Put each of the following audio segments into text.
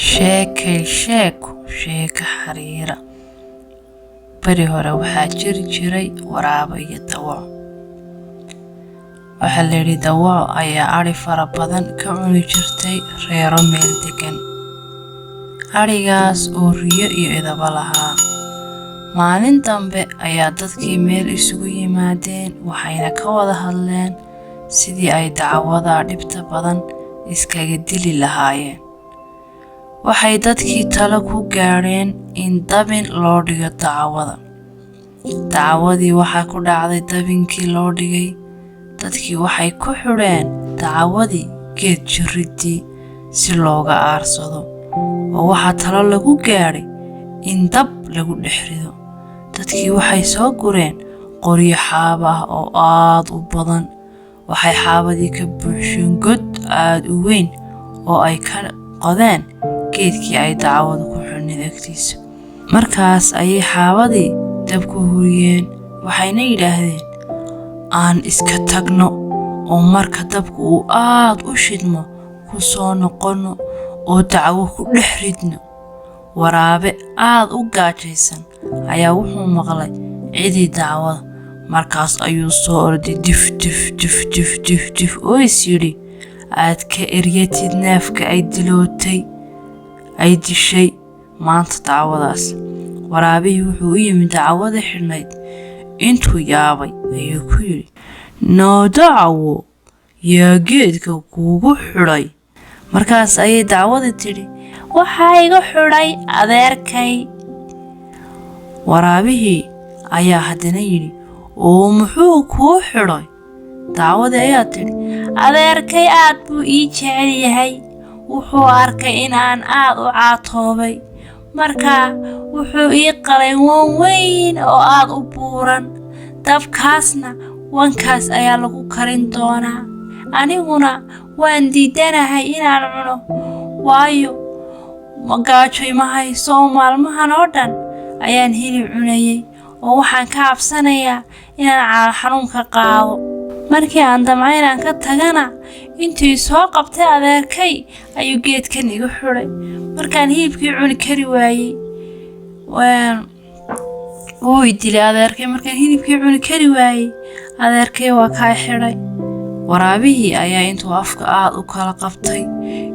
Sheekay sheeko sheeko xariira. Beri hore waxaa jiri jiray waraabo iyo dawaco. Waxaa la yidhi dawaco ayaa adhi fara badan ka cuni jirtay reero meel deggan. Adhigaas oo riyo iyo idaba lahaa. Maalin dambe ayaa dadkii meel isugu yimaadeen, waxayna ka wada hadleen sidii ay dacawadaa dhibta badan iskaga dili lahaayeen. Waxay dadkii talo ku gaadheen in dabin loo dhigo dacawada. Dacawadii waxaa ku dhacday dabinkii loo dhigay. Dadkii waxay ku xidheen dacawadii geed jirriddii si looga aarsado, oo waxaa talo lagu gaadhay in dab lagu dhex rido. Dadkii waxay soo gureen qoryo xaabo ah oo aad u badan. Waxay xaabadii ka buuxsheen god aad u weyn oo ay ka qodeen geedkii ay dacwadu ku xidhnayd agtiisa. Markaas ayay xaabadii dab ku huriyeen, waxayna yidhaahdeen, aan iska tagno oo marka dabku uu aad u shidmo ku soo noqonno oo dacwo ku dhex ridno. Waraabe aad u gaajaysan ayaa wuxuu maqlay cidii dacwada. Markaas ayuu soo orday dif dif dif dif dif dif oo is yidhi, aad ka eryatid neefka ay dilootay ay dishay maanta dacwadaas. Waraabihii wuxuu u yimid dacwadii xidhnayd. Intuu yaabay ayuu ku yidhi, noo dacawo, yaa geedka kuugu xidhay? Markaas ayay dacwadii tidhi, waxaa igu xidhay adeerkay. Waraabihii ayaa haddana yidhi, oo muxuu kuu xidhay? Dacwadii ayaa tidhi, adeerkay aad buu ii jecel yahay. Wuxuu arkay in aan aad u caatoobay. Markaa wuxuu ii qalay wan weyn oo aad u buuran. Dabkaasna wankaas ayaa lagu karin doonaa. Aniguna waan diidanahay inaan cuno, waayo gaajo ima hayso oo maalmahan oo dhan ayaan hilib cunayay, oo waxaan ka cabsanayaa inaan calool xanuun ka qaado. Markii aan damco inaan ka tagana, intii soo qabtay adeerkay ayuu geedkan igu xidhay. Markaan hilibkii cuni kari waayey, wuu i dilay adeerkay. Markaan hilibkii cuni kari waayey, adeerkay waa kaa xidhay. Waraabihii ayaa intuu afka aad u kala qabtay,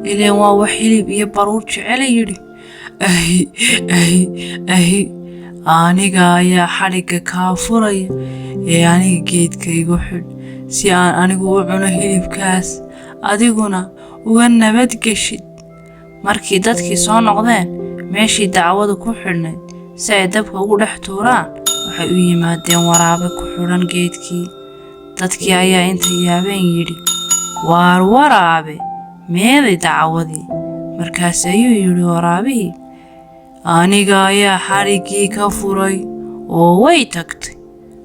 ileen waa wax hilib iyo baruur jecela, yidhi, ahi ahi ahi, aniga ayaa xadhigga kaa furaya ee aniga geedka igu xidh si aan anigu u cuno hilibkaas, adiguna uga nabadgeshid. Markii dadkii soo noqdeen meeshii dacwadu ku xidhnayd si ay dabka ugu dhex tuuraan, waxay u yimaadeen waraabe ku xidhan geedkii. Dadkii ayaa intay yaabeen yidhi, waar waraabe, meeday dacwadii? Markaas ayuu yidhi waraabihii, aniga ayaa xadhiggii ka furay oo way tagtay.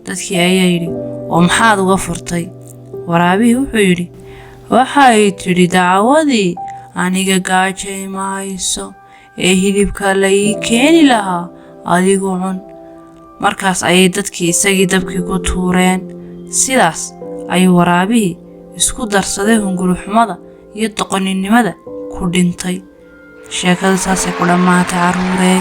Dadkii ayaa yidhi, oo maxaad uga furtay? Waraabihii wuxuu yidhi, waxay tidhi dacwadii, aniga gaajo ima hayso ee hilibka la ii keeni lahaa adigu cun. Markaas ayay dadkii isagii dabkii ku tuureen. Sidaas ayuu waraabihii isku darsaday hunguri-xumada iyo doqoninimada ku dhintay. Sheekadu saasay ku dhammaatay, carruurey.